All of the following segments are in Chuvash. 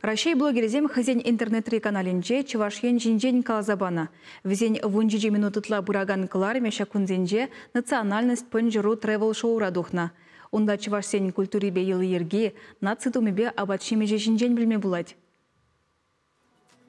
Раҫҫей блогерӗсем хӑйсен интернетри каналӗнче Чӑваш Ен ҫинчен каласа панӑ. Вӗсен 17 минут ытла пыракан кӑларӑмӗ ҫак кунсенче «Национальность пӑнчӑ.ру» тревел-шоура тухнӑ. Унта чӑвашсен культурипе йӑли-йӗрки, наци тумӗпе апат-ҫимӗҫӗ ҫинчен пӗлме пулать.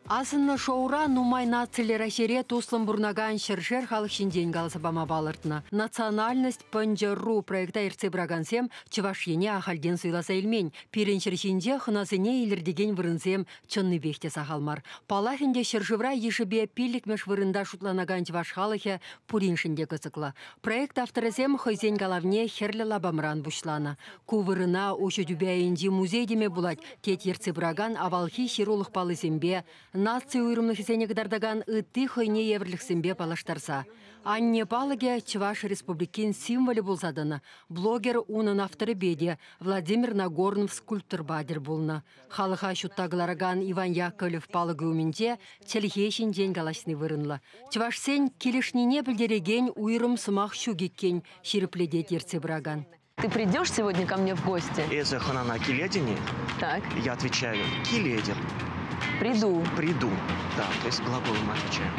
Асӑннӑ шоура нумай нациллӗ Раҫҫейре туслӑн пурӑнакан ҫӗршер халӑх ҫинчен каласа пама палӑртнӑ. «Национальность пӑнчӑ.ру» проекта ертсе пыракансем Чӑваш Ене ахальтен суйласа илмен. Пирӗн ҫӗр ҫинче хӑнасене илӗртекен вырӑнсем чӑннипех те сахал мар. Паллах ӗнтӗ, ҫӗршывра йышӗпе пиллӗкмӗш вырӑнта шутланакан чӑваш халӑхӗ пуриншӗн те кӑсӑклӑ. Проект авторӗсем хӑйсен калавне Хӗрлӗ лапамран пуҫланӑ. Ку вырӑна уҫӑ тӳпе айӗнчи музей теме пулать, тет ертсе пыракан авалхи ҫырулӑх паллисемпе, наци уйрӑмлӑхӗсене кӑтартакан ытти хӑйне евӗрлӗхсемпе паллаштарса. Анне палӑкӗ Чӑваш Республикин символӗ пулса тӑнӑ. Блогер унӑн авторӗпе те Владимир Нагорнов скульпторпа тӗл пулнӑ. Халӑха ҫутта кӑларакан Иван Яковлев палӑкӗ умӗнче чӗлхе ҫинчен калаҫни вырӑнлӑ. Чӑвашсен килӗшнине пӗлтерекен уйрӑм сӑмах ҫук иккен, ҫирӗплетет ертсе пыракан. Ты придешь сегодня ко мне в гости? Эсӗ хӑнана килетӗн-и? Так. Я отвечаю, килетӗп. Приду. Приду, да, то есть глаголом отвечаю.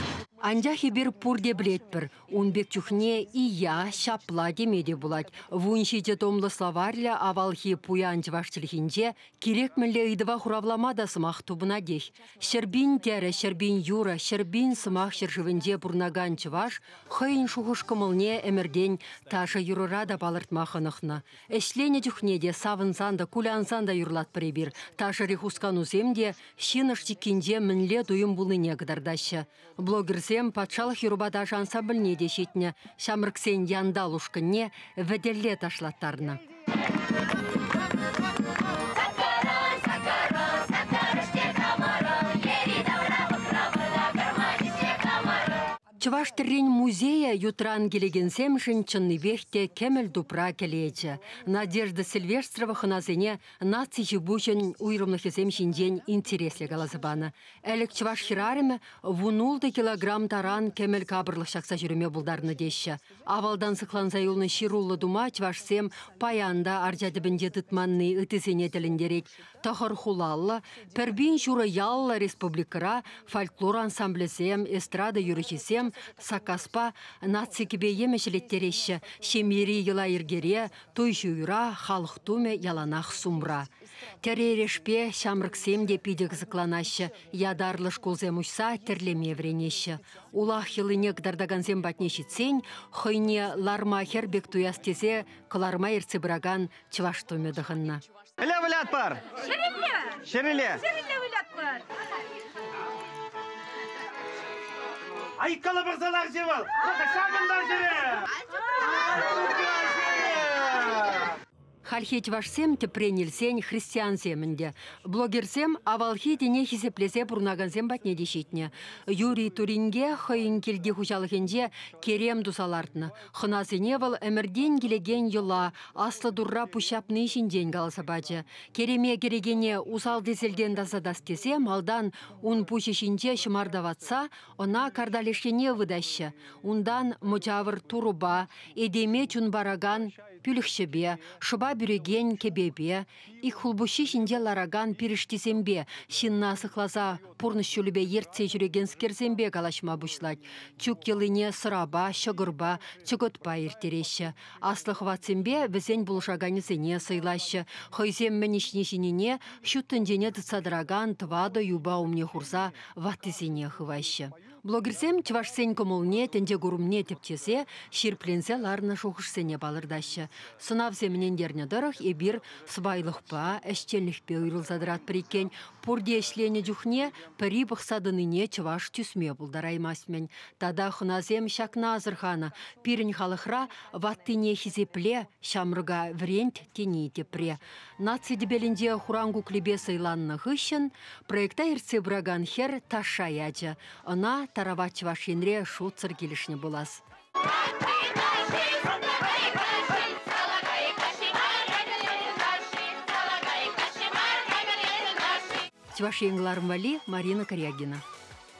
Анчах эпир пурте пӗлетпӗр, ун пек чухне ия ҫапла теме те пулать. 17 томлӑ словарьлӗ авалхи пуян чӑваш чӗлхинче кирек мӗнле ыйтӑва хуравлама та сӑмах тупӑнатех. 100 000 тӗрӗ, 100 000 юрӑ, 100 000 сӑмах ҫӗршывӗнче пурӑнакан чӑваш хӑйӗн шухӑш-кӑмӑлне ӗмӗртен ташӑ-юрӑра та палӑртма хӑнӑхнӑ. Ӗҫленӗ чухне те савӑнсан та, кулянсан та юрлатпӑр эпир. Ташӑри хусканусем те ҫын ӑш-чиккинче мӗнле туйӑм пулнине кӑтартаҫҫӗ. Блогерсем патшалӑх юрӑпа ташӑ ансамбльне те ҫитнӗ. Ҫамрӑксен янтал ушкӑнне вӗтелле ташлаттарнӑ. Чӑваш тӗррин музейӗ ютран килекенсемшӗн чӑннипех те кӗмӗл тупра кӗлечӗ. Надежда Сильвестрова хӑнасене наци ҫи-пуҫӗн уйрӑмлӑхӗсем ҫинчен интереслӗ каласа панӑ. Ӗлӗк чӑваш хӗрарӑмӗ 16 килограмм таран кӗмӗл капӑрлӑх ҫакса ҫӳреме пултарнӑ теҫҫӗ. Авалтан сыхланса юлнӑ ҫыруллӑ тума чӑвашсем паян та арча тӗпӗнче тытманни ыттисене тӗлӗнтерет. Тӑхӑр хулаллӑ, 1500 яллӑ республикӑра фольклор ансамблӗсем, эстрада юрӑҫисем саккаспа наци кӗпе-йӗмӗ ҫӗлеттереҫҫӗ. Ҫемьери йӑла-йӗркере, туй-ҫуйра халӑх тумӗ яланах сумра. Тӗрӗ-эрешпе ҫамрӑксем те питӗ кӑсӑкланаҫҫӗ, ятарлӑ шкулсем уҫса тӗрлеме вӗренеҫҫӗ. Улах йӑлине кӑтартакансем патне ҫитсен хӑйне ларма хӗр пек туяс тесе кӑларма ертсе пыракан чӑваш тумӗ тӑхӑннӑ. Ӗле вылятпӑр! Ҫӗрелле! Ҫӗрелле! Ҫӗрелле вылятпӑр! Айккала пӑрса ларчӗ вӑл! Ҫакӑнта ҫӗре! Хальхи чӑвашсем тӗпрен илсен христиансем ӗнтӗ. Блогерсем авалхи тӗне хисеплесе пурӑнакансем патне те ҫитнӗ. Юрий Туринге хӑйӗн килти хуҫалӑхӗнче керем туса лартнӑ. Хӑнасене вӑл ӗмӗртен килекен йӑла, аслӑ турра пуҫҫапни ҫинчен каласа пачӗ. Кереме кӗрекене усал-тӗселтен тасатас тесе малтан ун пуҫӗ ҫинче ҫӑмарта ватса ӑна карталешене ывӑтаҫҫӗ. Унтан мӑчавӑр турӑпа, этеме чун паракан пӳлӗхҫӗпе, шӑпа пӳрекен кӗпепе, ик хулпуҫҫи ҫинче ларакан пирӗштисемпе, ҫынна сыхласа пурнӑҫ ҫулӗпе ертсе ҫӳрекенскерсемпе калаҫма пуҫлать. Чӳк йӑлине сӑрапа, ҫӑкӑрпа, чӑкӑтпа ирттереҫҫӗ. Аслӑ хӑватсемпе вӗсен пулӑшаканӗсене сӑйлаҫҫӗ. Хӑйсем мӗн ӗҫни-ҫинине ҫут тӗнчене тытса тӑракан тӑватӑ юпа умне хурса ваттисене хываҫҫӗ. Блогерсем чӑвашсен кӑмӑлне, тӗнче курӑмне тӗпчесе ҫирӗпленсе ларнӑ шухӑшсене палӑртаҫҫӗ. Сӑнавсем ӗнентернӗ тӑрӑх эпир сӑпайлӑхпа, ӗҫченлӗхпе уйрӑлса тӑратпӑр иккен. Пурте ӗҫленӗ чухне пӗри пӑхса тӑнине чӑваш тӳсме пултараймасть-мӗн. Тата хӑнасем ҫакна асӑрханӑ: пирӗн халӑхра ваттине хисепле, ҫамрӑка вӗрент тени тӗпре. Наци тӗпелӗнче хуран куклипе сӑйланнӑ хыҫҫӑн проекта ертсе пыракан хӗр ташша ячӗ. Ӑна Тарават Чӑваш Енре шутсӑр килӗшнӗ пулас. Чӑваш Ен кӑларӑм валли Марина Корягина.